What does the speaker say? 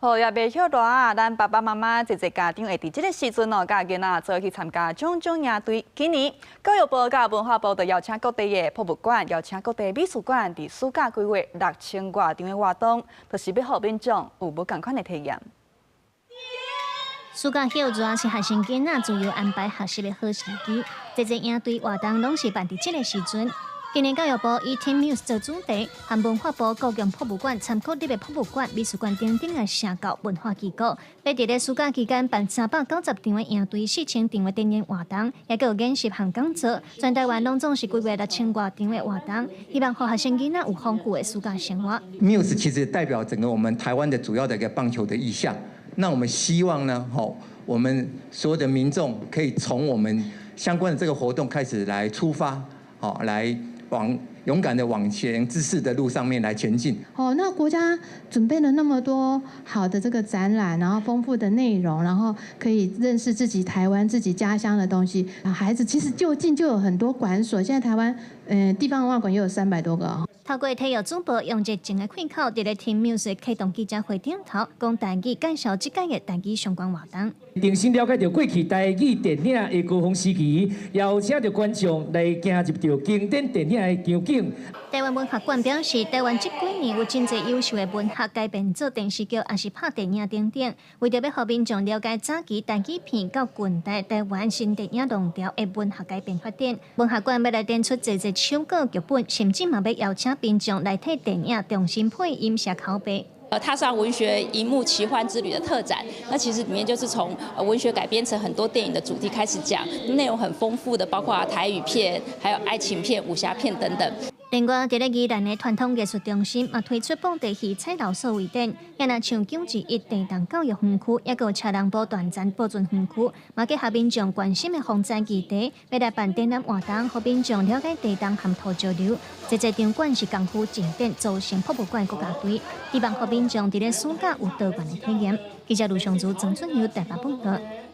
好，也袂曉熱啊！咱爸爸媽媽濟濟家長會佇這个時陣哦，佮囡仔做伙去參加種種營隊。今年教育部佮文化部就邀請各地的博物館，邀請各地美術館，佇暑假規劃6000外場的活動，就是欲予民眾有無仝款的體驗。暑假歇熱是學生囡仔自由安排學習的好時機，濟濟營隊活動攏是辦佇這个時陣。今年教育部以 Team Muse 做主題，和文化部故宮博物館參考立的博物館、美術館等等的社教文化機構，欲佇咧暑假期間辦390場的營隊、4000場的展演活動，也閣有研習和講座。全台灣攏總是規劃6000外場的活動，希望予學生囡仔有豐富的暑假生活。 Muse 其實代表整個我們台灣的主要的一個棒球的意象。那我們希望呢，吼，我們所有的民眾可以從我們相關的這個活動開始來出發，好來往勇敢的往前知識的路上面來前進。哦，那國家準備了那麼多好的這個展覽，然後豐富的內容，然後可以認識自己台灣自己家鄉的東西。孩子其實就近就有很多館所，現在台灣地方文化館也有300多個。透過體育主播用熱情的開口，佇咧 Team Muse 啟動記者會頂頭，講台語介紹這屆的台語相關活動。重新了解著過去台語電影的高峰時期，邀請著觀眾來行入著經典電影的場景。台灣文學館表示，台灣這幾年有真濟優秀的文學改編做電視劇，抑是拍電影等等。為著欲予民眾了解早期台語片到近代台灣新電影浪潮的文學改編發展，文學館欲來展出濟濟手稿劇本，甚至嘛欲邀請民眾來替電影重新配音寫口白。踏上文學螢幕奇幻之旅的特展，那其實裡面就是從文學改編成很多電影的主題開始講，內容很豐富的，包括台語片、還有愛情片、武俠片等等。另外，佇咧宜蘭的傳統藝術中心嘛推出布袋戲彩樓數位展，也若像921地動教育園區，抑閣有車人埔斷層保存園區，嘛結合民眾關心的防災議題，欲來辦展覽活動，予民眾了解地動和土石流。濟濟場館是功夫經典組成博物館國家隊，希望予民眾佇咧暑假有多元的體驗。記者盧尚祖、曾春友台北報道。